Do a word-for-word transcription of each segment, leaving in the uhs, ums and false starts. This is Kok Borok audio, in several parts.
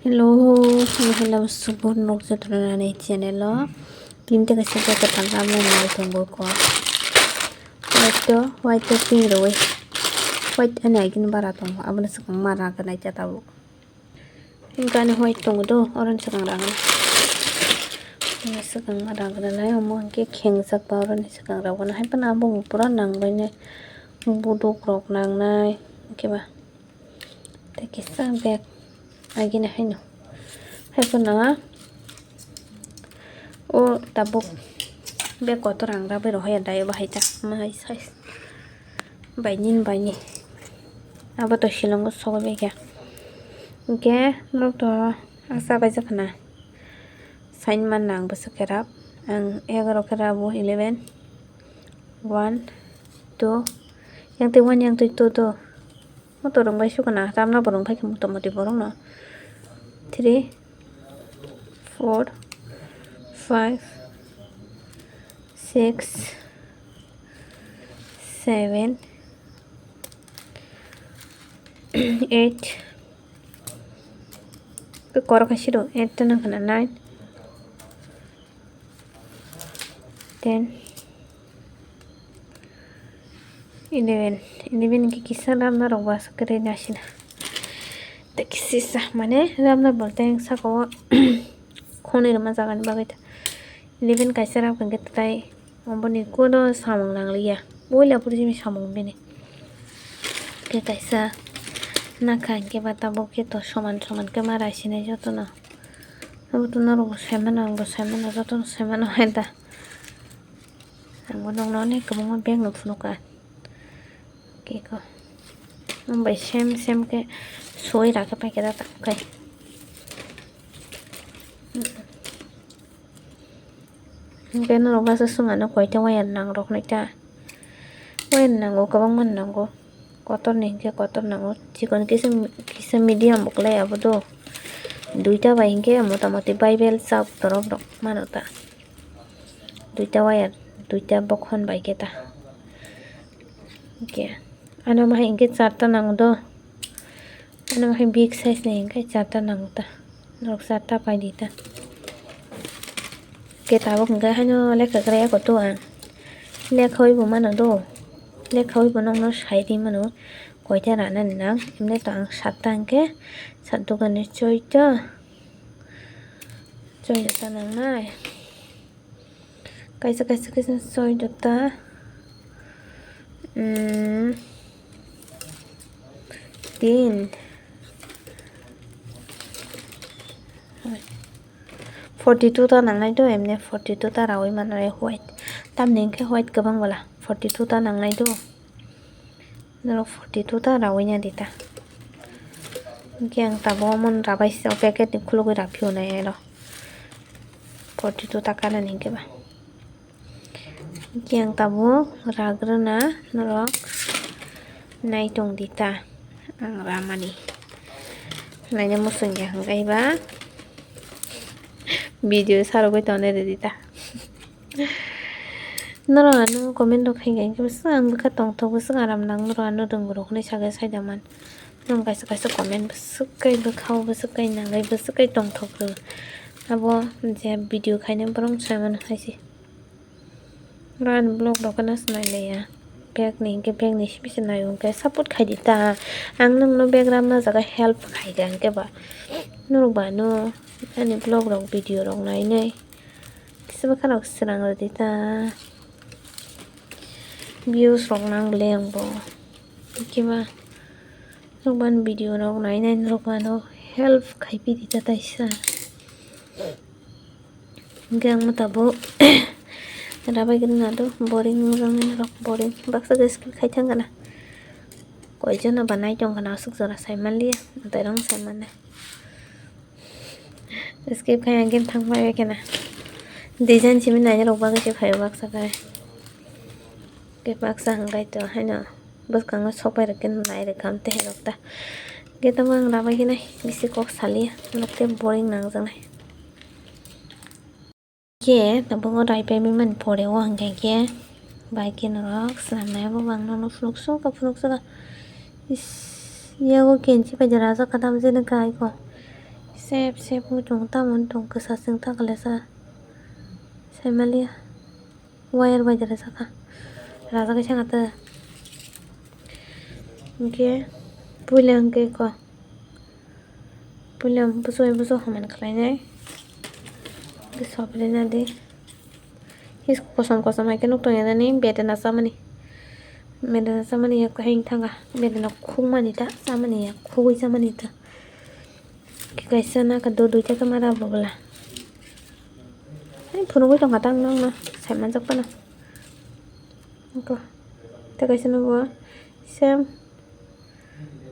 Hello, hello, subur nukjak nani channel o. Tini teka sejak kwtal ramnai nai tongo ko. White to, white to pink rwi. White ani agini bara tongo. Abono swkang ma rang nai cha tabuk. Hinkhe ani white tongo do, oro ni swkang rang nai. Ani swkang ma rang nai, omo hinkhe khengjak ba oro ni swkang rang nai. Hai phano abo pura nang bai nai. Buduk rok nang nai. Hinkhe ba. Tei kisa bag agini haino. Hai phano o tabuk bag kotor ang rabai rw haya dai bahai ta mahai size bai nini bai ni. Abo to shilongo sogwi bai kha. Hinkhe norok to asa kaijak khna sign man nang bwswk khe rap ang egaroh khe rabo eleven one two yang tei one yang tei two do. Motor rok bai sukana ramna borok phai khe motamoti borok no three four five six seven eight korok hai siro eight ta nang khana nine ten eleven, eleven hwnkhe kisa ramna rok bo aswk kwrwi nasina. Tei kisisa mane ramna bolte ang saka o khonwi rwma jagani bagwi ta. Eleven kaisa rap hwnkhe tai oboni kono samung nangliya. Puila puri simi samung bini. Khe kaisa nakha hwnkhe ba tabuk khe to soman soman khe ma raisinai jotono. Abo to norok bo sai mano, ang bo sai mano, jotono sai mano hai da. Ang bo nokno onek kwbangma bag no phunukha. Kiko. Ang bai sem sem khe suwai rakhe paikhe da tak khai. Hwnkhe norok basa swngano koita wire nangrok nai ta. Wire nango, kwbangma nango. Kotorni hwnkhe kotor nango. Chikon kisa, kisa medium bo kwlai abo do. Duita bai hwnkhe motamoti Bible chap torok rok mano ta. Duita wire, duita bokhon bai khe ta. Hwnkhe ano bahai hwnkhe charta nango do. Ano hai big size ni hwnkhe charta nango ta. Norok charta pai di ta. Khe tabuk hwnkhe haino lekha kwrwi ya koto ang. Lekhawi bo mano do. Lekhawi bo nokno sai di mano. Koita ranani nang. Emne to ang satta hwnkhe sat dogani choita. Choita ta nangnai. Kaisa kaisa kaisa soi dota. Mm. Tin. Forty two ta nangnai do, emne forty two ta rawi mano white. Tamni hwnkhe white kwbang bwla. Forty two ta nangnai do. Norok forty two ta rawi ya di ta. Hwnkhe ang tabuk omo rabai se o packet ni khulugwi raphi hwnwi aro. Forty two ta kanani hwnkhe ba. Hwnkhe ang tabuk ragrwna norok nai tong di ta. Ang ramani. Naina muchung ya hwnkhe ba. Video sarogwi tongnai rwdi ta. Norok ano comment rok khaikha hwnkhe bwswk ang bwkha tongthok bwswk aram nang norok ano rwngbo rok hinwi sagwi saida man. Norok kaisa kaisa comment bwswk kai bwkha o bwswk kai nangai bwswk kai tongthok rw. Abo je video khainai borok swimano hai se. Norok ani vlog rok no swnailaiya. Bag ni hwnkhe bag ni simi se naio hwnkhe support khaidi ta. Ang nokno bag ramna jaga help khaikha hwnkhe ba. Norok ba ano ani vlog rok video rok nainai. Kisa bwkha rok swnam rwdi ta. Views rok nang le ang bo. Hwnkhe ba norok bo ani video rok nainai norok bo ano help khai phi di ta taisa. Hwnkhe ang tabuk rabai gwnang do boring wngjaknai norok boring baksa khe skip khai thang kana. Koi jona ba nai tong kana aswk jora sai manliya natai rok sai mannai. Skip khai ang game thang pai khe na. Design simi nai rok bagwi se phaio baksa khai. Khe baksa hwnkhe to haino bwskango sok pai rok khe nai rwkha amtwi hai rok ta. Khe tamo ang rabai khe nai bisi kok saliya norok tei boring nangjaknai. Khe tabuk o rai paimani pore o hwnkhe khe bai khe norok swnamnai abo bo ang nono phunuksuka phunuksuka. Is, yago kenchi bai de rajak kha tam jani kai ko. Sep sep wng tong, tamo wng tong, kwsa chwng ta kwlaisa. Saimalia wire bai da rwjak kha. Rajagwi saka ta. Hinkhe puila hinkhe ko. Puila busu bai busu hamani khlainai. Hinkhe sopri na di. His kosom kosom hai khe nuk tong ya nani bedena chamani. Bedena chamani yak hai thanga. Bedena khukmani ta chamani yak khugui chamani ta. Kaisa na ka do duita ka mara bobla. Hai phunugui tongkha tang nokno sai manjak phano. Ko. Tei kaisa nugo same.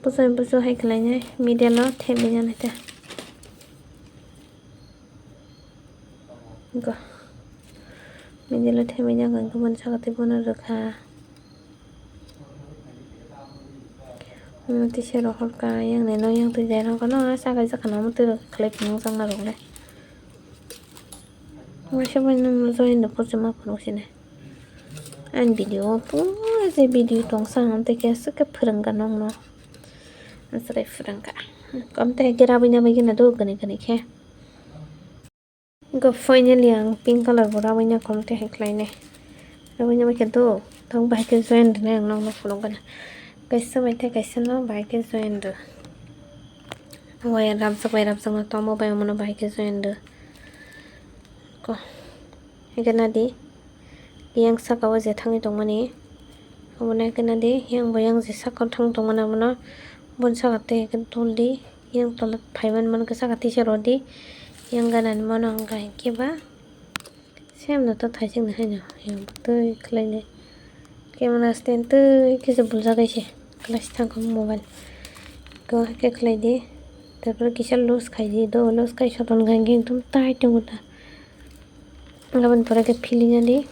Busu busu hai khlainai middle o thepjak nai ta. Go. Middle o thepjak nai ta, boni saka tei bono rwkha. Omo tei se rohorkha, yang nai no yang twi jai rokha no, asa kaisa khana omo twi rok khlai phunukjak na rok le. Waisa bai no join rok porjak ma phunuk sini. Ani video o pura je video tong sa ang tei khe aswk khe phwrwng kha nokno. Aswk khe phwrwng kha. Kom tei khe rabui na bai khe na do gwnwi gwnwi khe. Go finally ang pink colour bo rabui na kom tei hai khlai nai. Rabui na bai khe do tong bai khe join rwnai ang nokno phunuk gana. Kaisa bai tei kaisa no bai khe join rw. Wire rabjak bai rabjak no tongma bai omo no bai khe join rw. Ko. Hingke nadi, yang saka o je thangwi tongmani, obo nai khe nadi, yang bo yang je saka o thang tongmani abono, boni saka tei hingke dol di, yang tola phaiman mankhe saka tisa rw di, yang ganani mano hwnka hingke ba, sem no ta thaising no haino, yang bo twi khlai nai. Camera stand twi kisa buljak kaise, class thang kha mobile. Ko haikhe khlai di. Tarpore kisa loose khai di, do loose khai soton kha hingke ekdom tight tongo ta. Aboni pore khe philina di.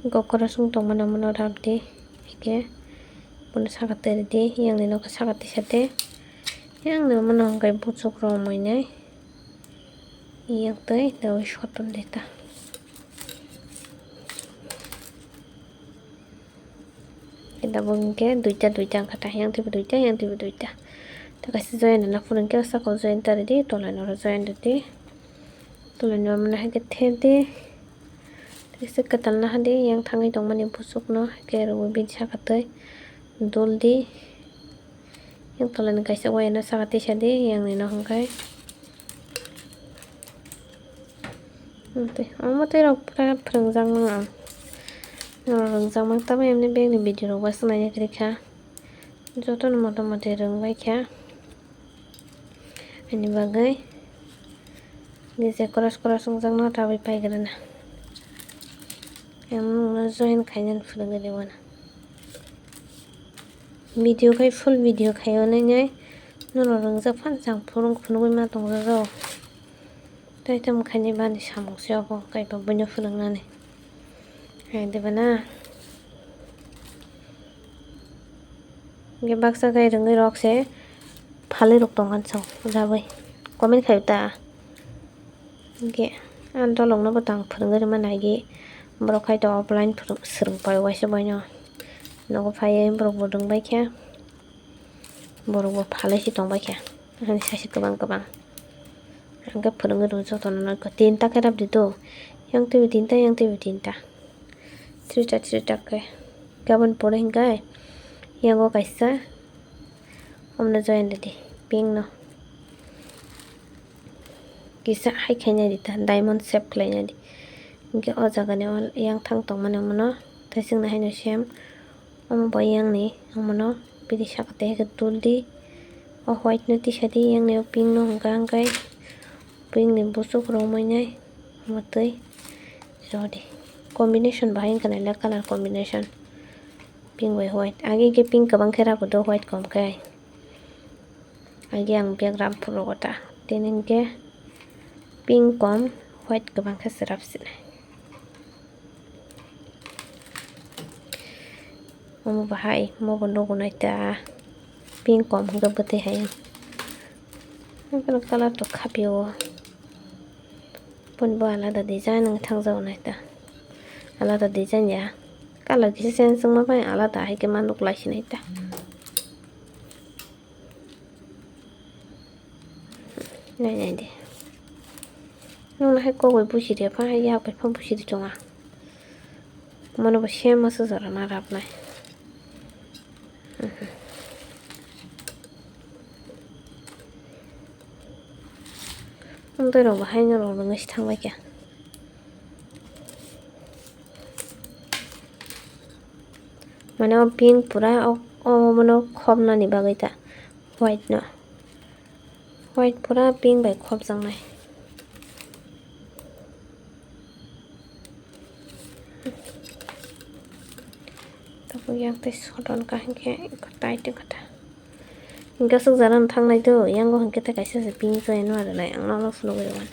Kokora song tongmani omono rap di. Haikhe bono saka twi rw di, yang ni nokha saka tisa de. Yang ni omono hwnkhai buchuk rok mwnai. Yang twi dawi soton de ta. Kita bo hingke duita, duita wngkha ta, yang twibo duita, yang twibo duita. Ta kaisa join rwna phuru hingke o saka o join ta rwdi, tolani oro join rwdi. Tolani oro mwnai haikhe thepdi. Kaisa kwtal nahardi, yang thangwi tongmani buchukno haikhe rwui bini saka twi duldi. Yang tolani kaisa wayano saka tisadi, yang nino hwnkhai. Tei omo tei rok pura phwrwngjak nang ang. Norok rwngjak mang tamo emni bag ni video rok bai swk nai kha. Jotono mota moti rwngbai kha. Ani bagwi je koros koros wngjak no tabwi pai kwrwna. Emno join khainani phwrwngwi rwmano. Video khai full video khai onai nai norok rwngjak phano chang phurung phunugwi ma tongjak o. Tei tamo khainai bani samung se obo kaiba buino phwrwngnani. Hai debana. Hingke baksa khe rwngwi rok se phalwi rok tongkha chwng jabwi comment khai ta. Hingke ang dolok no bo tang phwrwngwi rwma nai di borok khai to offline phwrwng swrwng pai waisa baino nogo phaiwi borok bo rwngbai khe borok bo phalwi se tongbai khe ani saisi kwbang kwbang hingke phwrwngwi rw jotono no tinta khe rap di do yang twibo tinta yang twibo tinta. Three ta, three ta khe. Gabon pore hingkai. Yango kaisa. Omno join rwdi. Pink no. Kisa hai khaina di ta. Diamond shape khlaina di. Hingke o jaga ni o yang thang tongmani omono. Tei chwngno haino sem. Omo bai yang ni. Omono. Bini saka tei khe dul di. O white no tisadi. Yang ni o pink no hingka hingkai. Pink ni buchuk rok mainai. Omo twi. Rodi. Combination bahai wngkha nailai colour combination. Pink bai white. Age hingke pink kwbang khe rabo do white kom khe. Age ang bag rap phuru ta. Tini hingke pink kom white kwbang khe se rap sinai. Omo bahai, omo bo nugo nai ta. Pink kom hingke bwtwi hai. Ang. Ang khe colour to khapio. Boni bo alada design wng thangjago nai ta. Alada design ya. Colour kisa change wngma bai alada hai khe ma nuk lai sinai ta. Nai nai de. Nung hai kok bai busi de, pha hai yak bai pha busi de chonga. Mano bo same aswk jora na rap nai. Amtwi rok bo hai no rok nungwi si thang bai kha. Mane o pink pura o, o, bono khopnani bagwi ta white no. White pura pink bai khopjaknai. Tabuk yang tei sodon kaham khe tai tongkha ta. Hwnkhe aswk jora no thangnai do, yango hwnkhe tei kaisa se pink joy no arinai, ang nono phunugwi rwmani.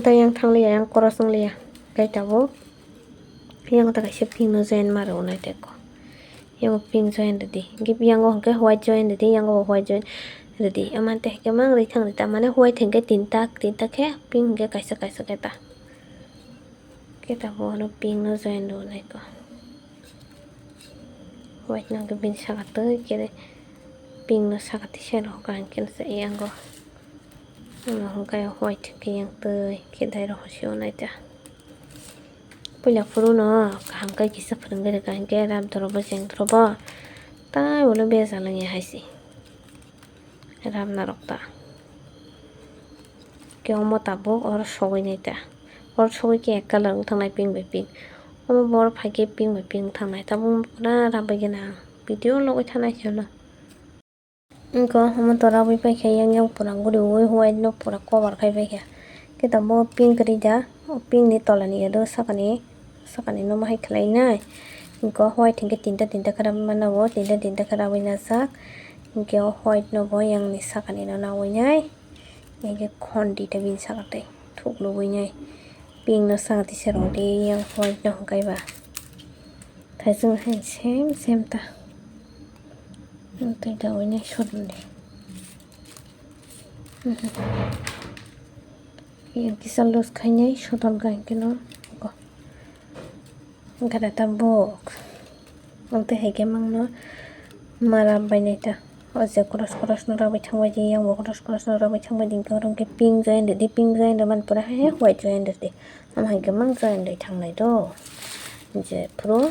Tei yang thangliya, yang cross wngliya. Tei tabuk yang ta kaisa pink no join ma rwnai tei ko. Yang pink join rwdi. Hwnkhe yang o hwnkhe white join rwdi, yang o white join rwdi. Amante hwnkhe mang rwi thang rwdi. Tamane white hwnkhe tinta, tinta khe pink hwnkhe kaisa, kaisa khe ta. Khe ta bono pink no join rwnai ko. White no hwnkhe bini saka twi khe pink no saka twi se rw ka hwnkhe se yango. Ano hwnkhe white hwnkhe yang twi khe dai rw si o nai ta. Puila phuru no kaham khe kisa phwrwngwi rwkha hwnkhe ram torobo cheng torobo tai ulo bejal wngya hai se. Ramna rok ta. Khe omo tabuk oro sogwi nai ta. Oro sogwi khe ek colour wng thangnai pink bai pink. Omo bor phai khe pink bai pink wng thangnai. Tabuk pura rabwi gana ang video logwi thanai khe no. Wngkha omo to rabwi paikha yang yang pura guriwi white no pura cover khai paikha. Khe tabuk pink rida. O pink ni tola ni ado sakani. Sakani no ma hai khlai nai. Hwnkhe o white hwnkhe tinta tinta khe rabwi mano bo, tinta tinta khe rabwi najak. Hwnkhe o white no bo yang ni sakani no nawi nai. Hwnkhe khon di ta bini saka tei thuk lubui nai. Pink no saka tisa rw di yang white no hwnkhe ba. Thaisung hai same same ta. Tei ta wi nai sot di. Yang kisa loose khainai sodol ka hwnkhe no. Gana ta bok. Ang tei hai khe mangno ma rap bai nai ta. O je cross cross no rabwi thang bai di, yang bo cross cross no rabwi thang bai di, hwnkhe oro hwnkhe pink join rwdi, pink join rwmani pore hai white join rwdi. Omo hai khe mang join rwi thang nai do. Je phuru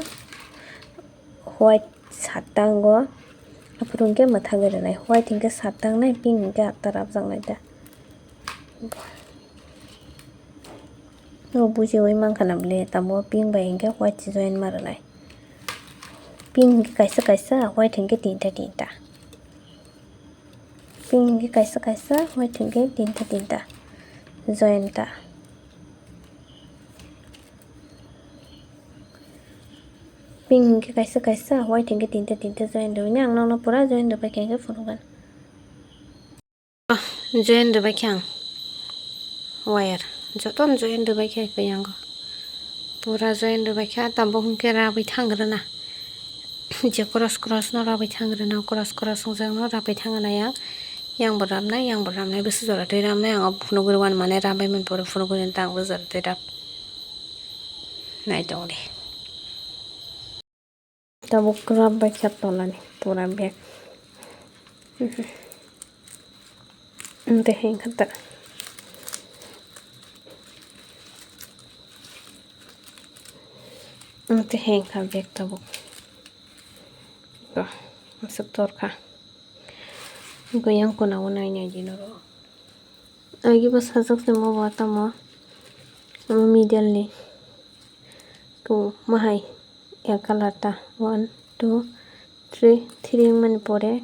white satta wngo, aphuru hwnkhe mwthangwi rwnai. White hwnkhe satta wngnai, pink hwnkhe atta rabjaknai da. O bujiwi mankha na bwle, tamo pink bai hwnkhe white se join ma rwnai. Pink hwnkhe kaisa kaisa, white hwnkhe tinta tinta. Pink hwnkhe kaisa kaisa, white hwnkhe tinta tinta join ta. Pink hwnkhe kaisa kaisa, white hwnkhe tinta tinta join rwmani ang nokno pura join rwbaikha hwnkhe phunukgwna. Ah, join rwbaikha ang wire, jotono join rwbaikha khe yango pura join rwbaikha, tabuk hwnkhe rabwi thang rwna. Je cross cross no rabwi thang rwna, cross cross wngjakno rabwi thang rwna yang. Yang bo rabnai, yang bo rabnai, bwswk jora twi rabnai, ang o phunugwi rwmani mane rabwi mani pore phunugwi rwna, tang bwswk jora twi rab. Nai tong di. Tabuk kwrap bai khe tolani pura bag. Tei hwnkhe ta. Tei hwnkha bag tabuk. Aswk torkha. Goyang kunao nainai di norok. Agi bo sajak se mo bo tamo. Omo middle ni. Kung mahai ek colour ta. One, two, three, three wngmani pore.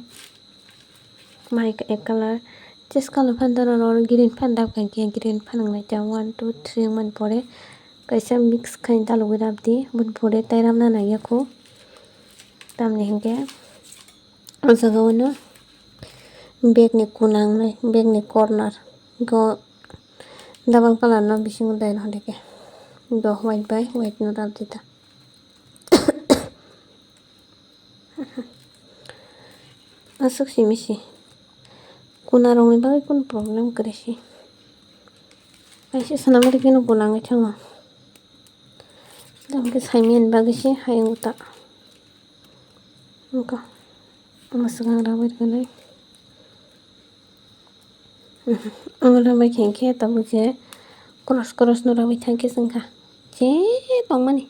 Mahai ek colour. Cheskang no phan dano green phan dap kha khe green phan wngnai ta. One, two, three wngmani pore. Kaisa mix khai dalogwi rap di. Boni pore tai ramna nangya kho. Tamni hinkhe. O jaga o no bag ni kuna wngnai, bag ni corner. Go double colour no bisingo dai rw hwnkhe. Go white bai white no rap di ta. Aswk simi se. Kuna rok ni bagwi kunu problem kwrwi se. Kaisa swnamwi rwphino bo nangwi thango. Tamo khe saimani bagwi se hayung ta. Wngkha. Omo swkang rwui rwgwnai. Omo rwui khe, khe tabuk je cross cross no rwui thang khe swngkha. Je tongmani.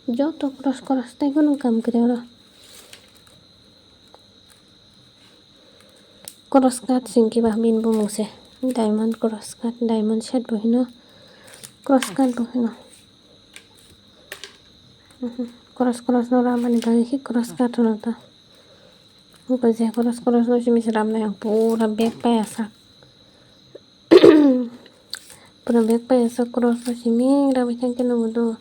Joto cross cross tei bono kam kwrwi oro. Cross cut singki ba bini bumung se. Diamond cross cut, diamond set bo hino. Cross cut bo hino. Mhm. Cross cross no ramani bagwi khe cross cut hono ta. Wngkha je cross cross no simi se ramnai ang pura bag paiya sak. Pura bag paiya sak cross no simi ramwi thang khe nwngo do.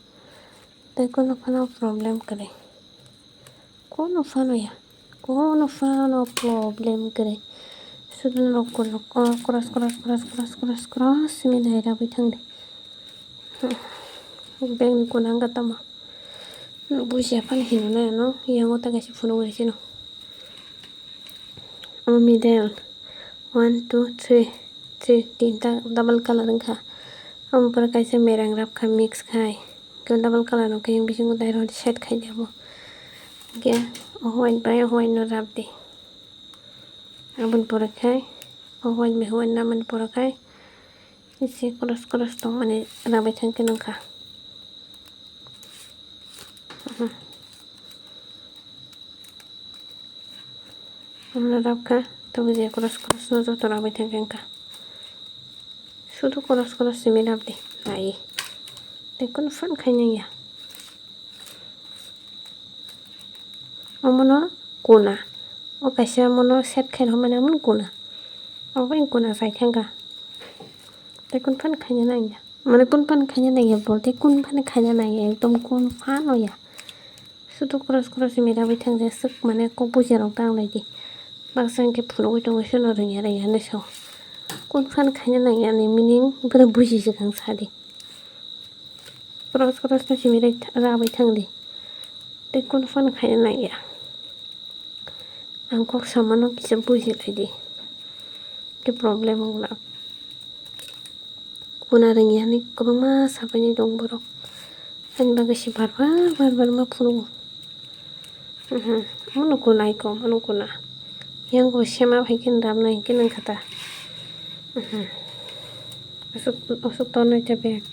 Tei kunu phano problem kwrwi. Kunu phano ya. Kunu phano problem kwrwi. Sudu norok kunu, oh, cross, cross, cross, cross, cross, cross simi nai rabwi thangdi. Bag ni kuna wngkha tamo. Bujiya phano hinwi nai ano. Yango ta kaisa phunugwi sino. Omo middle. One, two, three. Three, tinta double color wngkha. Omo pore kaisa merang rap kha mix khai. Khe double color rok khe yang bisingo dai rok set khai di abo. Khe o white bai o white no rap di. Aboni pore khai o white bai white no aboni pore khai isi cross cross tongmani rabai thang khe nangkha. Omo rap kha, tabuk je cross cross no joto rabai thang khe wngkha. Sudu cross cross simi rap di, nai. Tei kunu phan khai nang ya. Omono kuna. O kaisa mono set khai rw mani omono kuna. Obo wng kuna sai thang kha. Tei kunu phan khai nang ya. Mane kunu phan khai nang ya, bolte kunu phan khai nang ya, ekdom kunu phano ya. Sudu cross cross simi rwui thang je swk mane kok bujiya rok tang lai di. Baksa hwnkhe phunugwi tongo, sono rwngya rwngya hinwi sao. Kunu phan khaina nangya ni meaning bwrwi bujijak ang sa di. Cross cross no simi rwui tha-, rwui thang di. Tei kunu phan khaina nangya. Ang kok samano kisa buji lai di. Khe problem wng la. Kuna rwngya hinwi kwbangma sabaini dong borok. Ani bagwi se bar bar, bar bar ma phunukgo. Mhm. Omo no kuna iko, omo no kuna. Yang bo sema phai khe rap nai hwnkhe nang kha ta. Mhm. Aswk, aswk tongnai ta bag.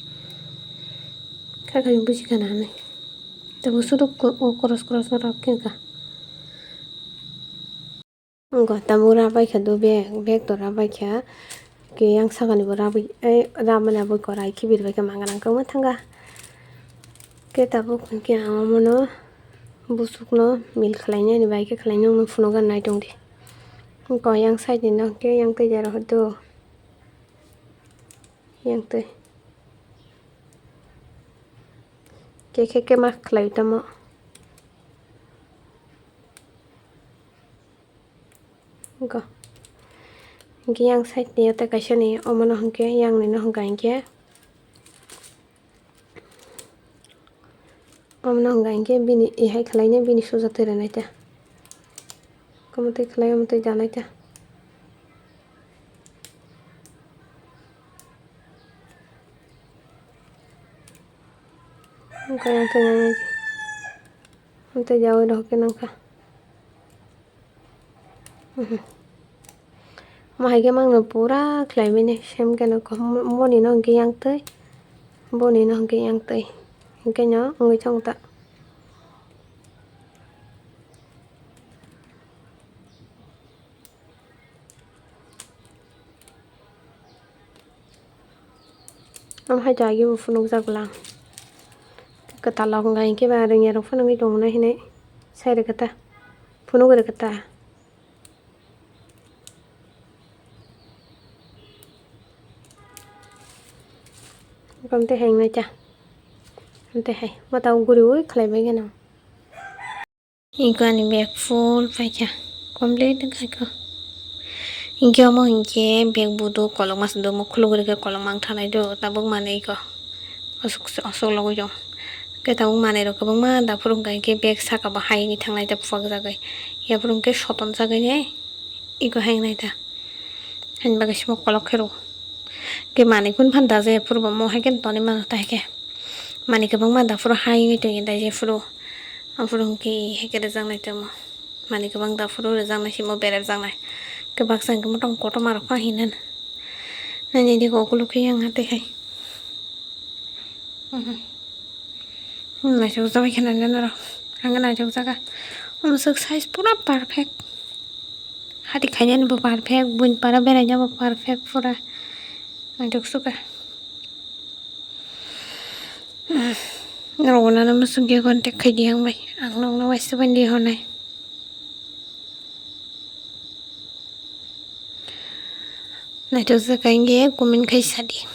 Kha kha buji kana hinwi. Tei bo sudu ko-, o cross cross no rap khe wngkha. Wngkha, tabuk rap bai kha do bag, bag to rap bai kha. Khe yang sakani bo rap bai, eh, rap mani abo kora khe bir bai kha mangan ang kwma thanga. Khe tabuk hwnkhe ang omono busuk no mil khlai nani bai khe khlai nung no phunuk gan nai tong di. Wngkha yang side ni no khe yang twi jaro hodo. Yang twi. Khe khe khe ma khlai tamo. Go. Hwnkhe yang side ni tei kaisa ni omo no hwnkhe yang ni no hwnkha hinkhe. Omo no hwnkha hinkhe bini ehai khlai nai bini suja twi rwnai ta. Omo twi khlai omo twi janai ta. Hwnkhe yang twi nai nai. Omo twi jaui rw khe nang kha. Mhm. Mo hai khe mangno pura khlai mani sem khe nokho. Mo-, moni no hwnkhe yang twi, boni no hwnkhe yang twi. Hwnkhe no wngwi thang ta. Omo hai to agi bo phunukjak lang. Kwtal rok wngkha hinkhe ba rwngya rok phano wngwi tongo na hinwi sai rwkha ta. Phunuk rwkha ta. Omo tei hai wngnai ta. Omo tei hai mata o guriui khlai bai gana. Iko ani bag full paikha, complete wngkha iko. Hinkhe omo hinkhe bag budu kolokma se do, omo khulugwi rwkhe kolokma wng thanai do, tabuk manwi iko. Aswk, aswk logwi tong. Khe tabuk manwi rok kwbangma daphuru wngkha hinkhe bag saka bo hai wngwi thangnai ta, phwkjagwi. Yaphuru hinkhe sotonjagwi nai iko hai wngnai ta. Ani bagwi simo kolok khe rw. Ke mani kun phan da je phuru bo mo hai ke toni mano ta hai ke. Mani kwbangma da phuru hai wngwi tongwi da je phuru. Aphuru hwnkhe hai ke rwjaknai tongmo. Mani kwbang da phuru rwjaknai simo berepjaknai. Ke baksa hwnkhe motong kotorma rok pha hinana. Nani di ko kuluk khe yang hate hai. Mhm. Hmm, naithok jabai khe nani norok. Ang naithok jaga. Umswk size pura perfect. Hati khainani bo perfect, buini para beraina bo perfect pura. Naithok suka. Norok bo nana muchung khe contact khai di ang bai. Ang nokno waisa bai di honai. Naithok jaga hwnkhe comment khai sadi.